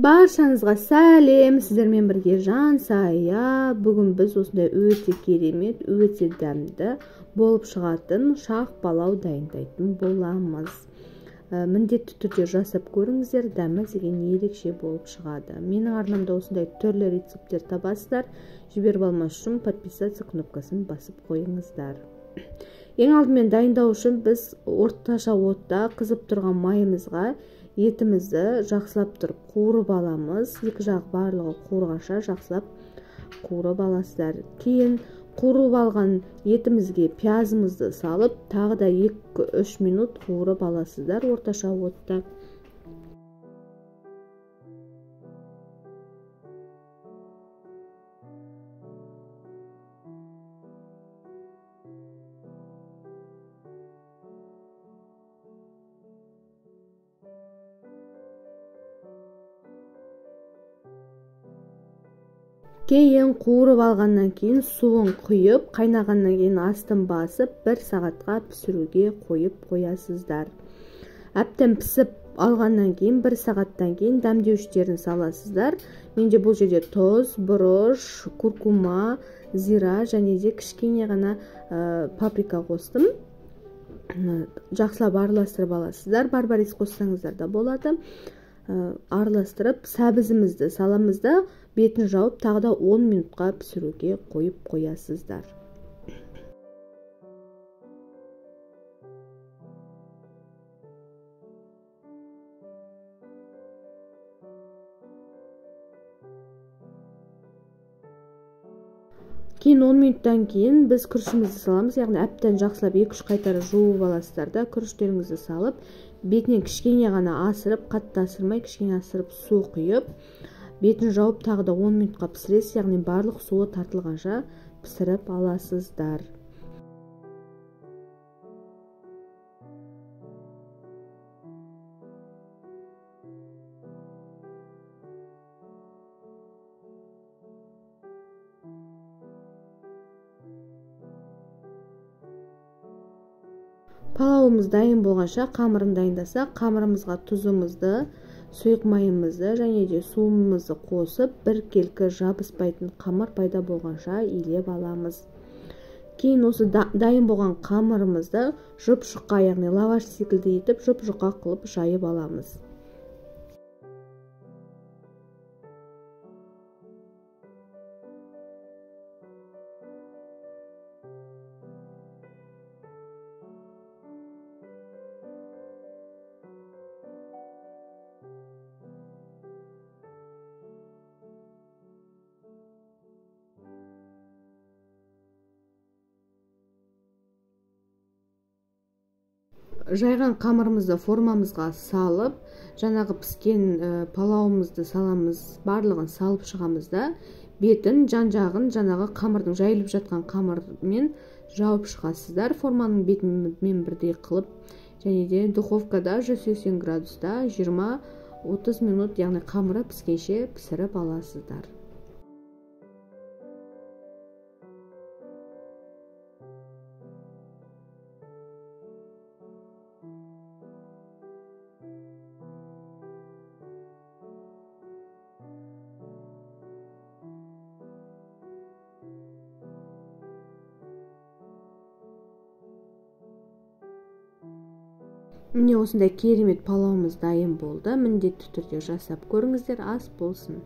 Баршаңызға сәлем, сіздермен бірге Жансая. Бүгін біз осындай өте керемет, өте дәмді болып шығатын шах палау дайындайтын боламыз. Міндетті түрде жасап көріңіздер, дәмі деген ерекше болып шығады. Менің арнамда осындай түрлі рецепттер табасыздар. Жіберіп алмас үшін подписаться кнопкасын басып қойыңыздар. Ең алдымен дайындау үшін біз орташа отта қызып тұрған майымызға етімізді жақсылап тұрып қуырып аламыз. Екі жақ барлығы қуырғанша жақсылап қуырып аласыздар. Кейін қуырып алған етімізге пиязымызды салып, тағы да 2-3 минут қуырып аласыздар орташа отта. Кейін қуырып алғаннан кейін суын құйып, қайнағаннан кейін астын басып, 1 сағатқа пісіруге қойып қоясыздар. Әбден пісіп алғаннан кейін 1 сағаттан кейін дәмдеуіштерін саласыздар. Менде бұл жерде тұз, бұрыш, куркума, зира және де кішкене ғана паприка қостым. Жақсылап араластырып аласыздар. Барбарис қоссаңыздар да болады. Араластырып, сәбізімізді саламыз да, бетін жауып, тағы да 10 минутқа пісіруге қойып қоясыздар. Кейін 10 минуттан кейін біз күрішімізді саламыз, яғни әбден жақсылап 2-3 қайтара жуып аласыздар да, күріштеріңізді салып, бетінен кішкене ғана асырып, қатты асырмай, кішкене асырып су құйып, бетін жауып тағы да 10 минутқа пісіресіз, яғни барлық суы тартылғанша пісіріп аласыздар. Палауымыз дайын болғанша қамырын дайындасақ, қамырымызға тұзымызды, сұйық майымызды және де суымызды қосып, біркелкі жабыспайтын қамыр пайда болғанша илеп аламыз. Кейін осы дайын болған қамырымызды жұп-жұқа, яғни лаваш секілді етіп жұп-жұқа қылып жайып аламыз. Жайған қамырымызды формамызға салып, жаңағы піскен палауымызды саламыз, барлығын салып шығамыз да, бетін, жан-жағын жаңағы қамырдың жайылып жатқан қамырмен жауып шығасыздар. Форманың бетімен бірдей қылып, және де духовкада 180 градуста 20-30 минут, яғни қамыры піскенше пісіріп аласыздар. Міне осындай керемет палауымыз дайын болды. Міндетті түрде жасап көріңіздер, ас болсын.